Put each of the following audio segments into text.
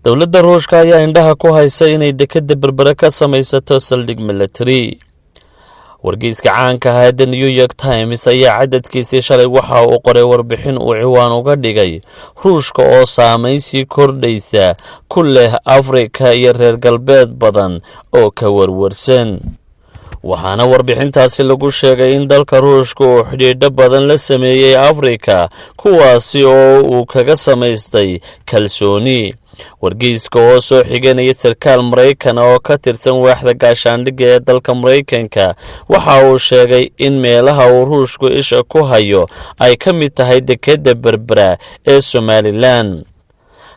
Dowladda Ruushka ayaa indhaha ku haysa inay dekadda Berbere ka samaysato saldhig military. Wargeyska caanka ah The New York Times ayaa cadadkiisii shalay waxa uu qoray warbixin uu ciwaan uga dhigay "Ruushka oo saameyn sii kordhaysa ku leh Afrika iyo reer galbeed badan oo ka warwarsan". Waxaana warbixintaasi lagu sheegay in dalka Ruushka uu xidhiidho badan la sameeyey Afrika, kuwaasi oo uu kaga samaystay kalsooni. Wargeyska oo soo xiganaya sarkaal Maraykan oo ka tirsan waaxda gaashaandhigga ee dalka Maraykanka waxa uu sheegay in meelaha uu Ruushku isha ku hayo ay ka mid tahay dekedda Berbera ee Somaliland.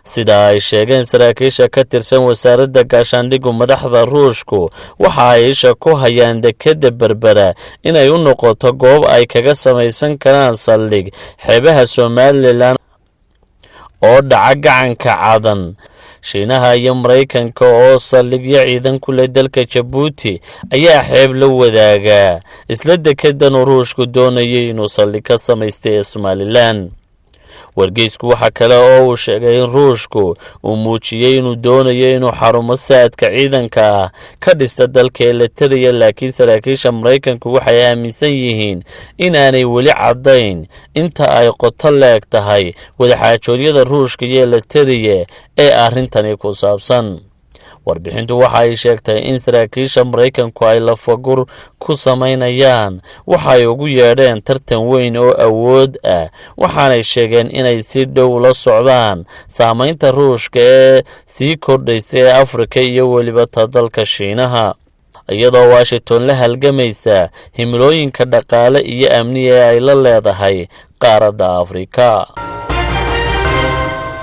Sida ay sheegeen saraakiisha ka tirsan wasaaradda gaashaandhiggu, madaxda Ruushku waxa ay isha ku hayaan dekedda Berbera inay u noqoto goob ay kaga samaysan karaan saldhig xeebaha Somaliland oo dhaca gacanka Cadan. Shiinaha iyo Maraykanka oo saldhigyo ciidan ku leh dalka Jabuuti ayaa xeeb la wadaagaa isla dekedan uu Ruushku doonayay inuu saldhig ka samaystay ee Somaliland. Wargeysku waxa kale oo uu sheegay in Ruushku uu muujiyey inuu doonayo inuu xarumo saadka ciidanka ah ka dhista dalka Eliteria, laakiin saraakiisha Maraykanku waxay aaminsan yihiin inaanay weli caddayn inta ay qoto leeg tahay wadaxaajoodyada Ruushka iyo Eliteria ee arrintani ku saabsan. Warbixintu waxa ay sheegtay in saraakiisha Maraykanku ay lafagur ku samaynayaan waxa ay ugu yeedheen tartan weyn oo awood ah, waxaanay sheegeen inay si dhow la socdaan saameynta Ruushka ee sii kordhaysa ee Afrika iyo weliba ta dalka Shiinaha, iyadoo Washington la halgamaysa himilooyinka dhaqaale iyo amni ee ay la leedahay qaaradda Afrika.